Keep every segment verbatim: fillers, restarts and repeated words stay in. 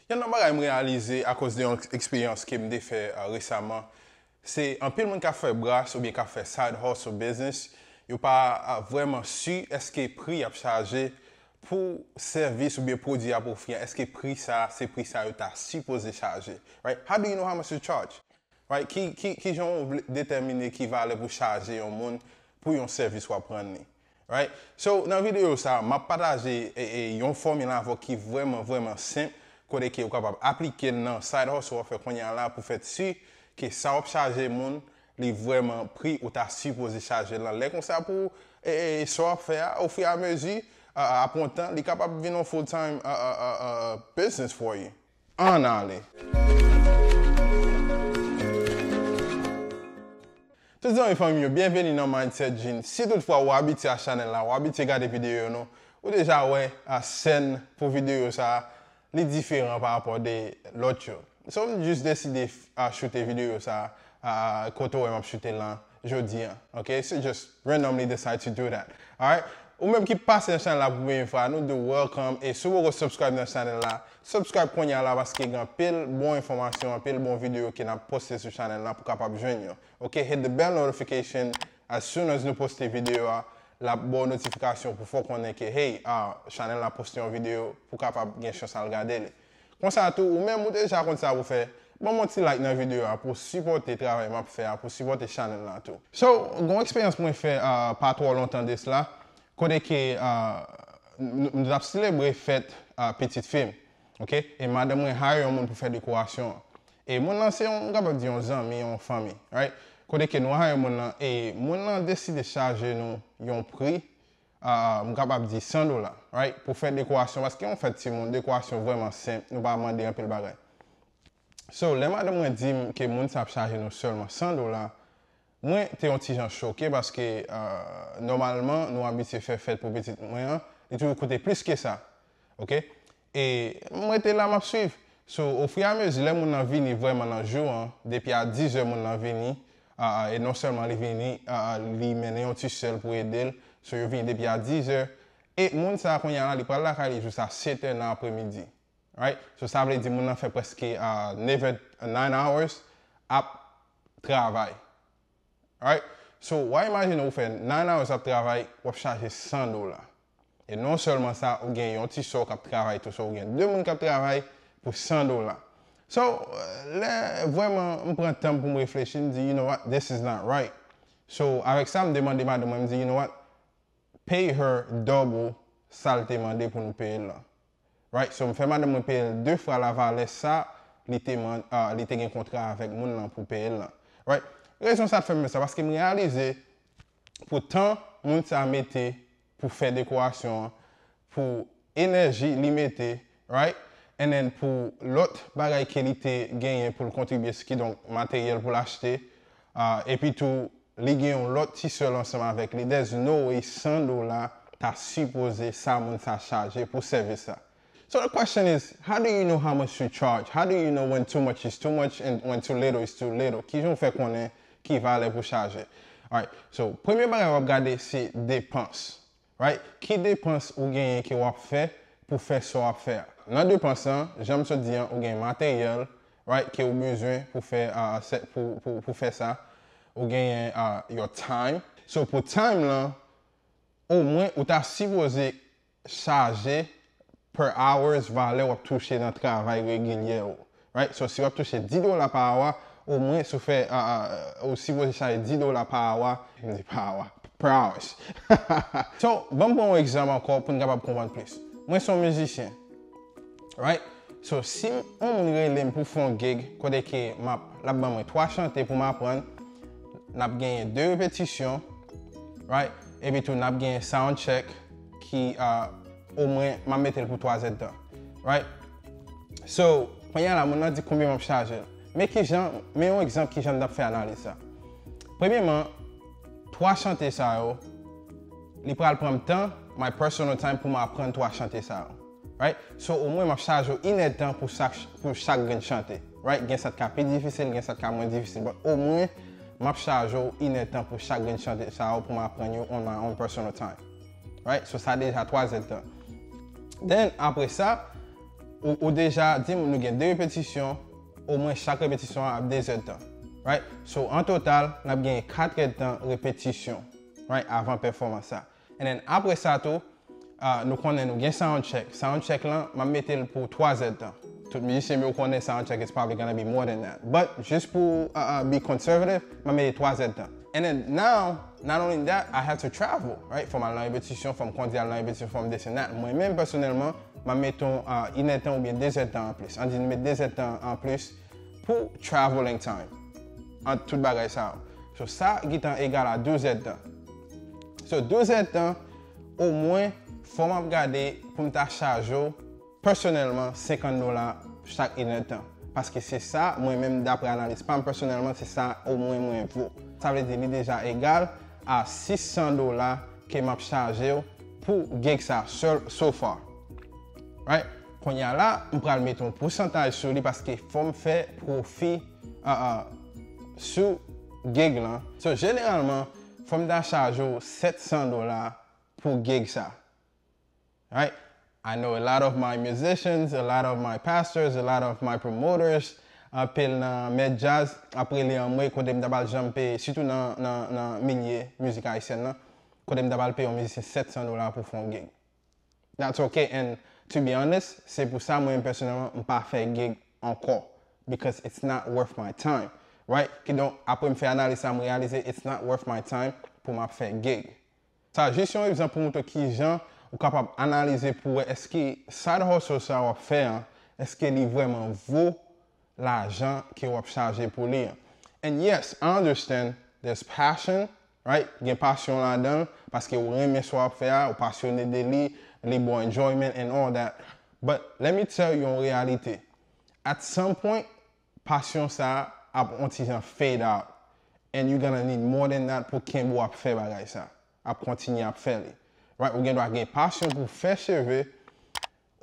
Yon nan bagay m reyalize akoz de yon eksperyans ke m te fè uh, resaman, se anpil moun k ap fè bras oubyen k ap fè side hustle business, yo pa uh, vrèman si èske pri y ap chaje pou sèvis oubyen pwodui y ap ofri a, èske pri sa se pri sa yo ta sipoze chaje. Right? How do you know how much to charge? Right? Ki, ki, ki jan w vle detèmine ki valè pou chaje yon moun pou yon sèvis w ap rann li? Right? So, nan videyo sa, m ap pataje e, e, yon fòmil avè w ki vrèman, vrèman senp, kote ke w kapab aplike l nan side hustle w ap fè kounye a la pou fè si ke sa w ap chaje moun, li vrèman pri ou ta sipoze chaje l lan. Lè konsa pou e, e, sa w ap fè a, ofiyamezi, a, a, apre yon tan, li kapab vin yon full time a, a, a, a, business for you. Ann ale. Tout zanmi fanmi yo, byenveni nan Mindset Gene. Si toutfwa ou abitye a chanèl la, ou abitye gade videyo yo nou, ou deja wè a sèn pou videyo sa a, li diferan pa rapò de lòt yo. So, m jis deside a choute videyo sa a, a, kote w wè m ap choute l lan jodi an. Ok? So just randomly decide to do that. Alright? Ou menm ki pase nan chanèl la pou premye fwa, nou di w welcome. E si w poko subscribe nan chanèl la, subscribe kounye a la paske gen anpil bon enfòmasyon, anpil bon videyo ke n ap poste sou chanèl la pou kapab jwenn yo. Ok? Hit the bell notification as soon as nou poste videyo a, l ap ba w notifikasyon pou fè w konnen ke, hey, a, chanèl la poste yon videyo pou kapab gen chans al gade li. Konsa tou, ou menm ou deja konn sa pou fè, ban m yon ti like nan videyo a pou sipòte travay m ap fè a, pou sipòte chanèl la tou. So, gen yon eksperyans mwen fè a, pa twò lontan de sla, kote ke a, m, m t ap selebre fèt a, pitit fi m. Ok? E madanm mwen hire yon moun pou fè dekorasyon an. E moun nan se yon, m kapab di yon zanmi, yon fanmi, right? Kote ke nou hire moun nan, e moun nan deside chaje nou yon pri, a, m kapab di san dola, right? Pou fè dekorasyon, paske yon fèt timoun, dekorasyon vrèman senp, nou pa mande anpil bagay. So, lè madanm mwen di m ke moun sa ap chaje nou sèlman san dola, mwen te yon ti jan choke paske a, nòmalman, nou abitye fè fèt pou pitit mwen an, li toujou koute plis ke sa. Ok? E m rete la, m ap swiv. So, ofiyamezi, lè moun nan vini vrèman nan jou an, depi a dizè moun nan vini, a, a, e non sèlman li vini, a, a, li mennen yon ti sè l pou ede l. So, yo vini depi a dizè. E moun sa a kounye a la, li pral lakay li jis a setè nan apremidi. Right? So, sa vle di moun nan fè prèske a, nevè, nine hours ap travay. Right? So, w a imajine ou fè nine hours ap travay, w ap chaje san dola. E non sèlman sa, ou gen yon ti sè w k ap travay tou, so ou gen de moun k ap travay pou san dola. So, lè vrèman m pran tan m pou m reflechi, m di, you know what, this is not right. So, avèk sa, m demande madanm mwen, m di, you know what, pay her double sa l te mande pou nou peye l lan. Right? So, m fè madanm mwen peye l de fwa lavalè sa li te, man, a, li te gen kontra avèk moun nan pou peye l lan. Right? Rezon sa t fè m fè sa, paske m reyalize pou tan moun sa mete pou fè dekorasyon an, pou enèji li mete, right? And then pou lòt bagay ke li te genyen pou l kontribye, kidonk materyèl pou l achte, a, epi tou li gen yon lòt ti sè l ansanm avèk li. There's no way san dola ta sipoze sa moun sa chaje pou sèvis sa. So the question is, how do you know how much to charge? How do you know when too much is too much and when too little is too little? Kijan w fè konnen ki valè pou chaje? Alright, so premye bagay w ap gade se depans. Right? Ki depans ou genyen ke w ap fè pou fè sa w ap fè a? Nan depans lan, jan m sot di an, ou gen materyèl, right, ke ou bezwen pou fè, a, sè, pou, pou, pou fè sa. Ou genyen, a, your time. So, pou time lan, omwen, ou ta sipoze chaje per hours valè w ap touche nan travay regilye ou. Right? So, si w ap touche dis dola pa awa, omwen si w fè, a, a, ou sipoze chaje dis dola pa awa, m di pa awa, per hours. So, ban m pran yon egzanp ankò pou n kapab konprann plis. Mwen se yon mizisyen. Right? So, si yon moun rele m pou fè yon gig, kote ke m ap, l ap ban mwen twa chante pou m aprann, n ap genyen de repetisyon, right? Epi tou, n ap genyen sound check ki, a, omwen, m ap mete l pou twa zèdtan. Right? So, kounye a la, moun nan di konbyen m ap chaje l. Men kijan, men yon egzanp kijan m t ap fè analiz sa. Premyeman, twa chante sa yo, li pral pran m tan, my personal time, pou m aprann twa chante sa yo. Right? So, omwen, m ap chaje w inèdtan pou chak, pou chak grenn chante. Right? Gen sa k ka pi difisil, gen sa k ka mwen difisil. But omwen, m ap chaje w inèdtan pou chak grenn chante sa yo pou m aprann yo on my own personal time. Right? So, sa deja twa zèdtan. Then, apre sa, Ou, ou deja di m nou gen de repetisyon, omwen chak repetisyon an ap de zèdtan. Right? So, an total, n ap gen kat èdtan repetisyon, right, avan pèfòmans sa. And then, apre sa tou, uh, nou konnen nou gen sound check. Sound check lan, m ap mete l pou twa zèdtan. Tout mizisyen yo konnen sound check is probably gonna be more than that. But, jis pou uh, uh, be conservative, m ap mete twa zèdtan. And then now, not only that, I have to travel, right? Fò m al nan repetisyon, fò m kondi al nan repetisyon, fò m this and that. Mwen menm, pèsonèlman, m ap mete yon uh, inèdtan oubyen de zèdtan anplis. Ann di nou met de zèdtan anplis pou traveling time. Ant tout bagay sa yo. So, sa gentan egal a douz èdtan. So, douz èdtan, omwen, fò m ap gade pou m ta chaje w, pèsonèlman, senkant dola chak inèdtan. Paske se sa, mwen menm, dapre analiz pa m, pèsonèlman, se sa omwen mwen vo. Sa vle di, li deja egal a sis san dola ke m ap chaje w pou gig sa, so, so far. Right? Kounye a la, m pral mete yon pousantaj sou li paske fò m fè pwofi uh, uh, sou gig lan. So, jeneralman, fò m ta chaje w sèt san dola pou gig sa. Right? I know a lot of my musicians, a lot of my pastors, a lot of my promoters, anpil nan mèt djaz ap rele anmwe kote m ta pral janm peye, sitou nan, nan, nan milye mizik ayisyèn nan, kote m ta pral peye yon mizisyen sèt san dola pou fè yon gig. That's okay, and to be honest, se pou sa mwen pèsonèlman m pa fè gig ankò, because it's not worth my time, right? Kidonk, apre m fè analiz sa, m reyalize it's not worth my time pou m ap fè gig. Sa jis yon egzanp pou montre kijan ou kapab analize pou wè èske side hustle sa w ap fè an, èske li vrèman vo lajan ke w ap chaje pou li an. And yes, I understand there's passion, right? Gen pasyon ladan l, paske ou renmen sa w ap fè a, ou pasyone de li, li ba w enjoyment and all that. But let me tell you yon reyalite. At some point, pasyon sa a ap on ti jan fade out. And you're gonna need more than that pou kenbe w ap fè bagay sa. Ap kontinye ap fè li. Right? Ou gen dwa gen pasyon pou fè cheve,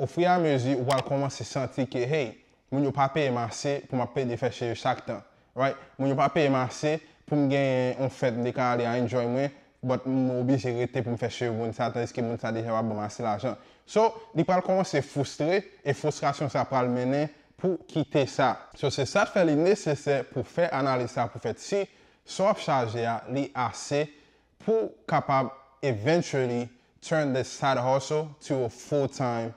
ofri a mezi, ou pral kòmanse santi ke, hey, moun yo pa peye m ase pou m ap pede fè cheve chak tan. Right? Moun yo pa peye m ase pou m genyen yon fèt m te ka ale a enjoy mwen, but m oblije rete pou m fè cheve moun sa, tandiske moun sa deja pa ban m ase lajan. So, li pral kòmanse fristre, e fristrasyon sa pral mennen pou kite sa. So, se sa k fè li nesesè pou fè analiz sa, pou fè si sa w ap chaje a, li ase pou kapab eventually turn this side hustle to a full-time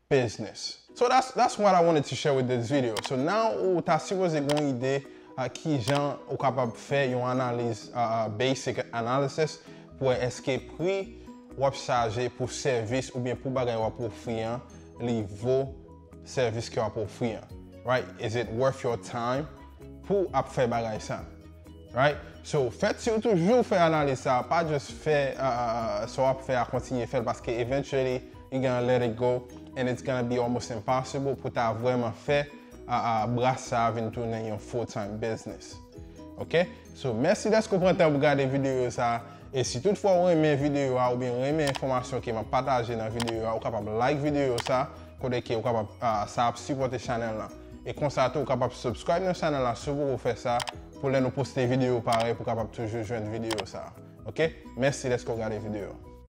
business. So that's, that's what I wanted to share with this video. So now ou ta sipoze gen yon ide a kijan ou kapab fè yon analiz, uh, uh, basic analysis, pou wè èske pri w ap chaje pou sèvis oubyen pou bagay w ap ofri an, li vo sèvis ke w ap ofri an. Right? Is it worth your time pou ap fè bagay sa? Right? So, fè si w toujou fè analiz sa, pa just fè, uh, uh, sa w ap fè a, kontinye fè l, paske eventually, you're gonna let it go, and it's gonna be almost impossible pou ta vrèman fè, uh, uh, bras sa a vin tounen yon full-time business. Ok? So, mèsi dèske w pran tan pou gade videyo sa a. E si toutfwa w renmen videyo a oubyen renmen enfòmasyon ke m ap pataje nan videyo a, ou kapab like videyo sa a, kote ke ou kapab, ah, sa ap sipòte chanèl la. E konsa tou, ou kapab subscribe nan chanèl la si w poko fè sa, pou lè nou poste videyo parèy, pou w kapab toujou jwenn videyo sa a. Ok? Mèsi dèske w gade videyo.